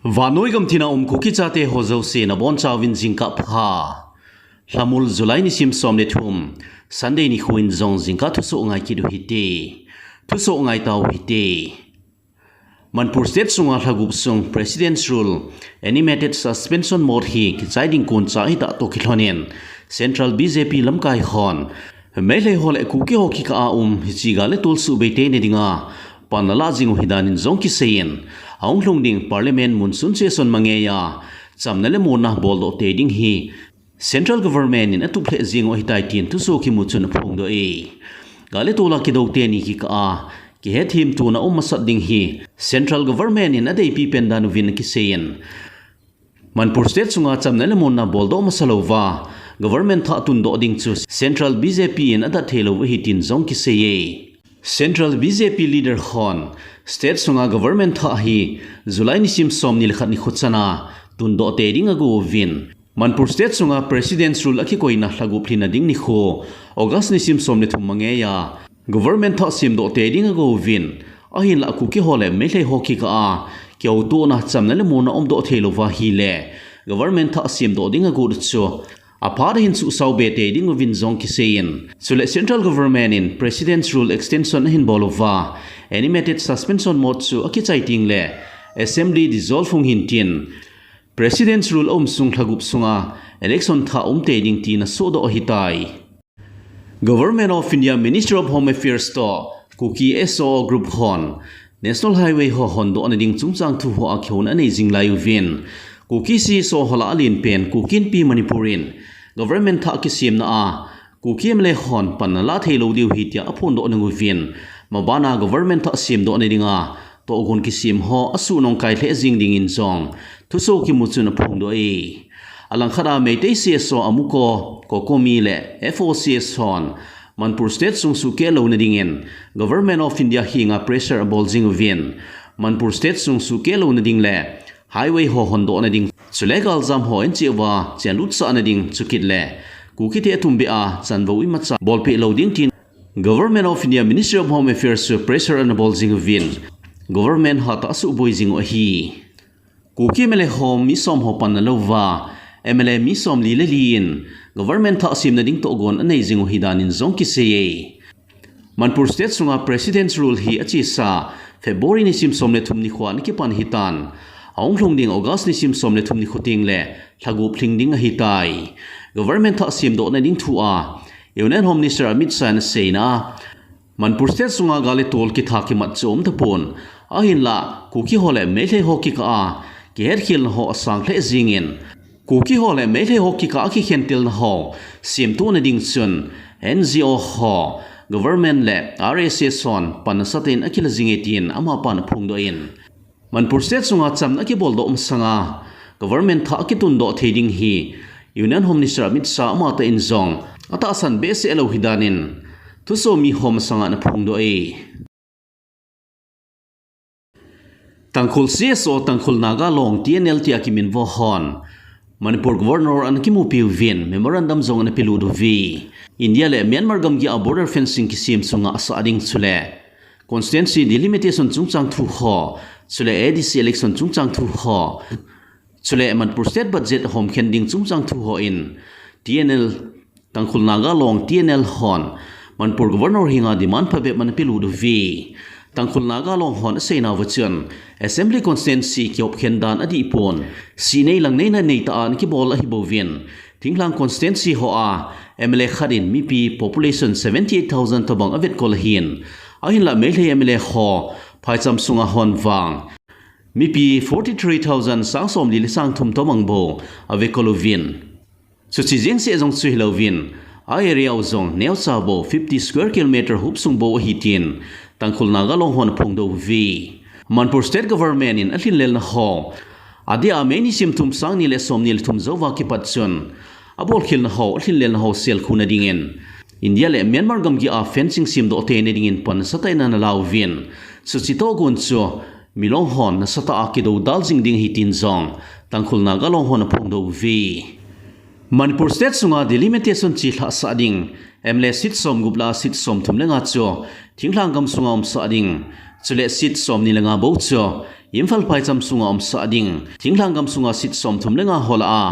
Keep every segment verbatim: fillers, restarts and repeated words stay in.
Vannoi gamtina um Kuki chate ho jouse nabonchauvin jingkah pha. Lhamul July nisim som le thum, Sunday nikho in jong jingkah thusoh ngai kit u hite. Thusoh ngai tau hite. Manipur State sunga lhagup sung President's Rule, Animated Suspension Mode hi kichai ding koncha ahitah toh kilhonin Central B J P lamkai hon Meitei ho le Kuki ho kikah a um hiche gal le tol suhbei teina dinga pan alah jing u ahi danin jong kiseiyin, ahung lhung ding Parliament monsoon session mangeiya chamna le monna boldoh tei ding hi Central Government in atup lheh jing u ahitai tin thusoh kimu chun aphongdoh e. Gal le tol a kidou teni kikah a kihethem tona um masat ding hi Central Government in adeipi pen dan uvin akiseiyin, Manipur State sunga chamna le monna boldoh masa louva Government thah tundoh ding chu Central B J P in adat thei lou u ahi tin jong kiseiye. Central B J P leader hon State sunga Government thah hi July nisim somni le khat nikho chana tundoh tei ding ago uvin, Manipur State sunga President's Rule akikoina lhagup lhinna ding nikho August nisim som le thum mangeiya Government thah semdoh tei ding ago uvin, ahinlah Kuki ho le Meitei ho kikah a kihoutona chamna le monna umdoh thei louva ahile Government thah semdoh ding agot u chu aphat ahin suhsao be tei ding uvin jong kiseiyin, chule Central Government in President's Rule extension ahin bol uva Animated Suspension Mode chu akichai tengle Assembly dissolve hung hin tin President's Rule aum sung lhagup sunga election thah um tei ding tina asohdoh ahitai. Government of India Ministry of Home Affairs toh Kuki S O O group hon National Highway ho hondohna ding chungchang thu hoa kihouna anei jing lai uvin, Kuki C S O ho lah a alen pen Kuki Inpi Manipur in Government thah kisemna a Kuki M L A hon pan alah thei lou diu ahi tia aphondoh nung uvin, mabana Government thah semdohna dinga tohgon kisem ho asuh nungkai lheh jing dingin jong thusoh kimu chun aphongdoh e. Alangkhat a Meitei C S O AMUCO, COCOMI le F O C S hon Manipur State sung sukeh louna dingin Government of India henga pressure abol jing uvin, Manipur State sung sukeh louna ding le highway ho hondohna ding, chule galjam ho in cheh uva chenlut sahna ding, chukit le Kuki te athum beh a chanvou imacha bolpeh lou ding tin Government of India Ministry of Home Affairs chu pressure ana bol jing uvin, Government hatah asuhboi jing u ahi. Kuki M L A ho mi som ho panna louva, M L A mi somli le li in Government thah semna ding tohgon anei jing u ahi danin jong kiseiye. Manipur State sunga President's Rule hi achesa February nisim som le thum nikhoa ana kipan ahitan, ahung lhung ding August nisim som le thum nikho tengle lhagup lhing ding ahitai. Government thah semdohna ding thua Union Home Minister Amit Shah in aseina a, Manipur State sunga gal le tol kitha kimat chu aum tapon, ahinlah Kuki ho le Meitei ho kikah a kihetkhelna ho asang lheh jingin, Kuki ho le Meitei ho kikah a kikhentelna ho semtohna ding chun N G O ho, Government le R S S hon pan nasatah in akila jinge tin amapan aphongdoh in, Manipur State sunga chamna akiboldoh masanga Government thah akitundoh thei ding hi Union Home Minister Amit Shah amatah in jong atahsan behseh lou ahi danin thusoh mi ho masanga ana phongdoh e. Tangkhul C S O Tangkhul Naga Long T N L tia kiminvo hon Manipur Governor ana kimupi uvin memorandum jong ana pelut uve. India le Myanmar gamgi a border fencing kisem sunga asah ding chule constituency delimitation chungchang thu ho, chule A D C election chungchang thu ho, chule Manipur State budget homkhen ding chungchang thu hon T N L, Tangkhul Naga Long T N L hon Manipur Governor henga demand phabep ana pelut uve. Tangkhul Naga Long hon aseinauva chun Assembly Constituency kihopkhen dan adihpon, sihnei langneina neitah a ana kibol ahibouvin, thinglhang constituency hoa M L A khat in mipi population seventy eight thousand tobang avetkol ahin, ahinlah Meitei M L A ho phaicham sunga hon vang mipi forty three thousand, sang somli le sang thum tobang bou avekol uvin, chuche jengseh jong chu hilouvin, a area u jong neocha bou fifty square kilometer hopsung bou ahi tin Tangkhul Naga Long hon aphongdoh uve. Manipur State Government in alhinlelna ho, adeh a May nisim thum, sang ni le somni le thum jouva kipat chun abolkhelna ho, alhinlelna ho selkhouna dingin India le Myanmar gamgi a fencing semdoh theina dingin pan nasatah in ana lauvin, chuche tohgon chu milong hon nasatah a kidoudal jing ding ahi tin jong Tangkhul Naga Long hon aphongdoh uve. Manipur State sunga delimitation chelhah sah ding M L A seat somgup lah a seat somthum le nga chu thinglhang gam sunga umsah ding, chule seat somni le nga bou chu Imphal phaicham sunga umsah ding thinglhang gam sunga seat somthum le nga ho lah a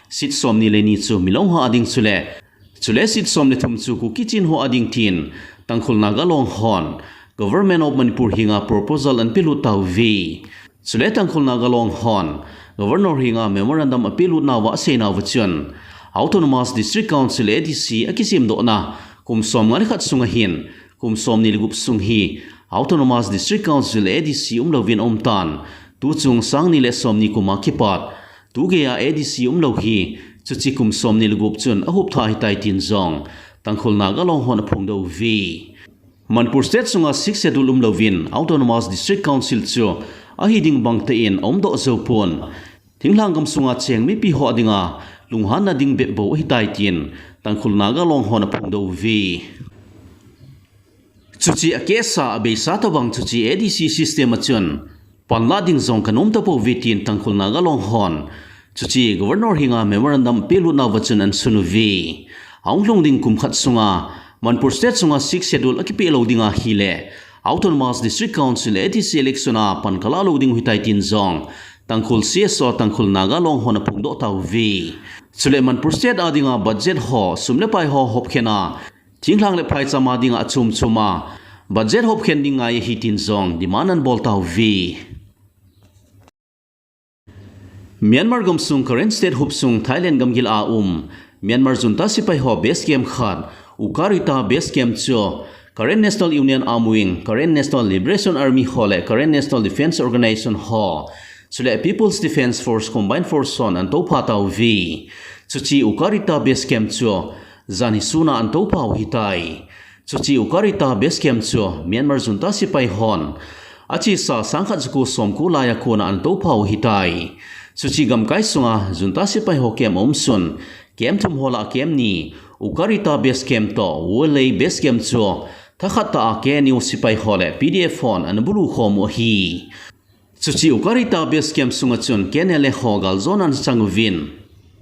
seat somni le ni chu Milong ho a ding chule, chule seat som le thum chu Kuki Chin ho a ding tin Tangkhul Naga Long hon Government of Manipur henga proposal ana pelut tauve. Chule Tangkhul Naga Long hon Governor henga memorandum apelut nauva asei nauva chun Autonomous District Council, A D C, akisem dohna kum somnga le khat sunga hin kum somni le gup sung hi Autonomous District Council, A D C, umlouvin aumtan, tuchung sangni le somni kuma kipat tugeiya A D C umlou hi chuche kum somni le gup chun ahup tha ahitai tin jong Tangkhul Naga Long hon aphongdoh uve. Manipur State sunga Sixth Schedule umlouvin Autonomous District Council chu ahi ding bangtah in aumdoh joupon, thinglhang gam sunga cheng mipi ho dinga lunghanna ding bep bou ahitai tin Tangkhul Naga Long hon aphongdoh uve. Chuche akehsa abeisa tobang chuche A D C system a chun panla ding jong kanom tapouve tin Tangkhul Naga Long hon chuche Governor henga memorandum pelut nauva chun ana sun uve. Ahung lhung ding kum khat sunga Manipur State sunga Sixth Schedule akipeh lou dinga ahile Autonomous District Council, A D C, election a pan kalah lou ding ahitai tin jong Tangkhul C S O Tangkhul Naga Long hon aphongdoh tauve. Chule Manipur State a dinga budget ho, sum le pai ho hopkhen a, thinglhang le phaicham a dinga achom chom a budget hopkhen ding ngai ahi tin jong demand ana bol tauve. Myanmar gamsung Karen State hopsung Thailand gamgi lah a um Myanmar junta sepai ho base camp khat, Ukharita base camp chu Karen National Union Arm Wing, Karen National Liberation Army ho le Karen National Defence Organisation ho, chule People's Defence Force Combined Force hon ana toupha tauve. Chuche Ukharita base camp chu janhi suna ana toupha u ahitai. Chuche Ukharita base camp chu Myanmar junta sepai hon achesa sangkhat jako somko laiya kona ana toupha u ahitai. Chuche gamkai sunga junta sepai ho camp aumsun, camp thum ho lah a camp ni, Ukharita base camp toh Wolei base camp chu thakhat tah a K N U sepai ho le P D F hon ana bulu khom u ahi. Chuche Ukharita base camp sunga chun K N L A ho galjona ana chang uvin,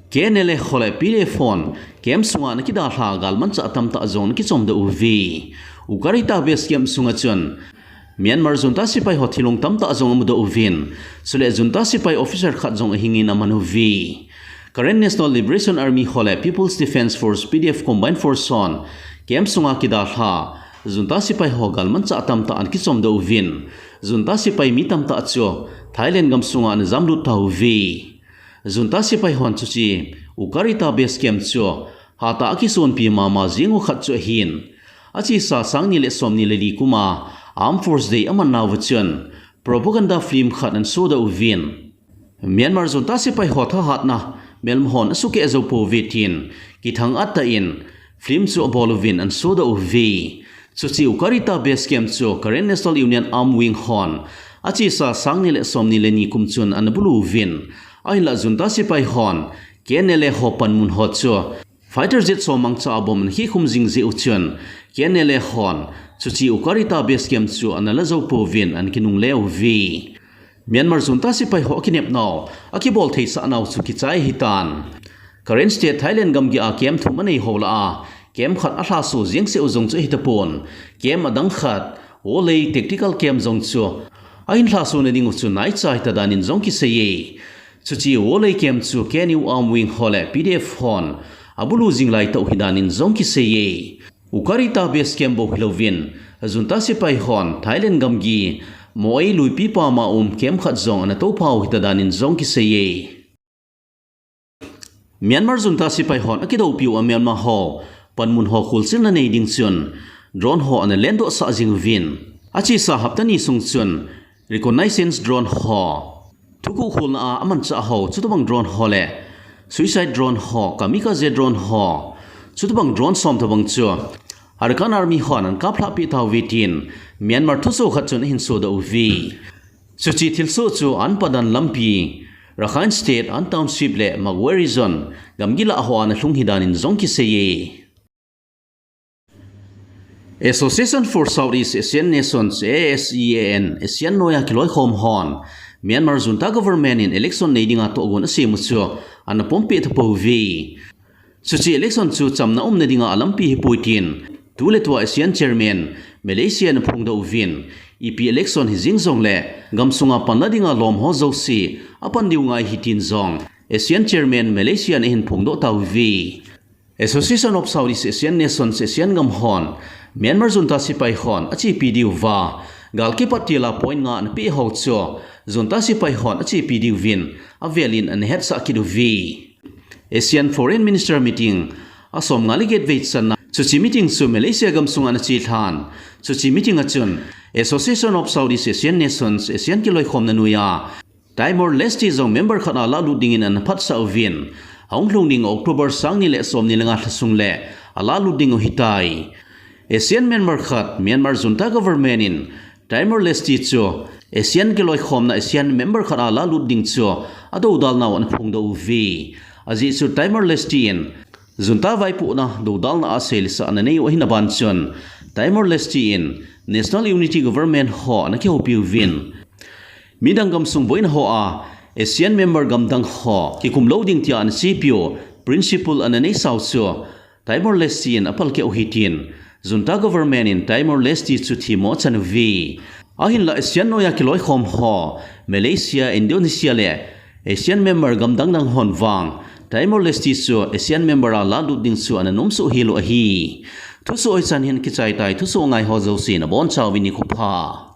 K N L A ho le P D F hon camp sunga ana kidalha galmanchah tamtah jong ana kichomdoh uve. Ukharita base camp sunga chun Myanmar junta sepai ho thilong tamtah jong amudoh uvin, chule junta sepai officer khat jong ahingin aman uve. Karen National Liberation Army ho le People's Defence Force, P D F, Combined Force hon camp sunga kidalha junta sepai ho galmanchah tamtah ana kichomdoh uvin, junta sepai mi tamtah chu Thailand gamsunga ana jamlut tauve. Junta sepai hon chuche Ukharita base camp chu hatah a akisonpi mama jing u khat chu ahin, achesa sangni le somni le li kuma Armed Force Day aman nauva chun propaganda film khat ana sodoh uvin, Myanmar junta sepai ho thahatna melma hon asukeh jou pouve tin kithang-at tah in film chu abol uvin ana sodoh uve. Chuche Ukharita base camp chu Karen National Union Arm Wing hon achesa sangni le somni le ni kum chun ana bulu uvin, ahinlah junta sepai hon K N L A ho panmun ho chu fighter jet som mangcha a bomb ana khehkhum jing jeh u chun K N L A hon chuche Ukharita base camp chu ana la jou pouvin ana kinungle uve. Myanmar junta sepai ho akinepnau, akibol theisah nau chu kichai ahitan. Karen State Thailand gamgi a camp thum anei ho lah a, camp khat alhaso jeng seh u jong chu ahitapon, camp adang khat, Wolei Tactical Camp jong chu ahin lhasona ding u chu naicha ahita danin jong kiseiye. Chuche Wolei camp chu K N U Arm Wing ho le P D F hon abulu jing laitah u ahi danin jong kiseiye. Ukharita base camp bou hilouvin, junta sepai hon Thailand gamgi Moei luipi pama um camp khat jong ana toupha u ahita danin jong kiseiye. Myanmar junta sepai hon akidoupiu a melma ho panmun ho kholchilna nei ding chun drone ho ana lendoh sah jing uvin, achesa hapta ni sung chun reconnaissance drone ho, thuguh kholna a amanchah ho, chutobang drone ho le suicide drone ho, kamikaze drone ho, chutobang drone som tobang chu Arakan Army hon ana kaplhah peh tauve tin Myanmar thusoh khat chun ahin sodoh uve. Chuche thilsoh chu Anpadan lampi, Rakhine State, An Township le Magway Region gamgi lah ho ana lhung ahi danin jong kiseiye. Association for Southeast Asian Nations, A S E A N, ASEAN noiya kiloikhom hon Myanmar junta government in election nei dinga tohgon asem u chu ana pompeh tapouve. Chuche election chu chamna umna dinga alampi ahipoi tin tuletua ASEAN Chairman Malaysia in aphongdoh uvin, ipi election hijing jongle gamsunga panla dinga lom ho jouse apan diu ngai ahi tin jong ASEAN Chairman Malaysia in ahin phongdoh tauve. Association of Southeast Asian Nations, ASEAN gam hon Myanmar junta sepai hon achepi diuva gal kipat tila point nga anapeh ho chu junta sepai hon achepi diuvin avelin anahetsah kit uve. ASEAN Foreign Minister Meeting asom nga le get vei channa, chuche meeting chu Malaysia gamsunga ana chelhan. Chuche meeting a chun Association of Southeast Asian Nations, ASEAN kiloikhomna noiya Timor-Leste jong member khat a lalut dingin ana phatsah uvin, ahung lhung ding October sang ni le som ni le nga lha sung le alalut ding u ahitai. ASEAN member khat, Myanmar junta government in Timor-Leste chu ASEAN kiloikhomna ASEAN member khat a lalut ding chu adoudal nau ana phongdoh uve. Ajeh chu Timor-Leste in junta vaipohna doudalna a seilsa ana nei u ahina ban chun Timor-Leste in National Unity Government ho ana kihoupi uvin, midang gamsung boina hoa ASEAN member gamdang ho kikum lou ding tia ana chepiu principle ana neisau chu Timor-Leste in apalkeh u ahi tin junta government in Timor-Leste chu themmo achan uve. Ahinla ASEAN noiya kiloikhom ho Malaysia, Indonesia le ASEAN member gamdang dang hon vang Timor-Leste chu ASEAN member a lalut ding chu ana nomsuh hel u ahi. Thusoh hichan hin kichai tai, thusoh ngai ho jouse nabonchauvin nikho pha.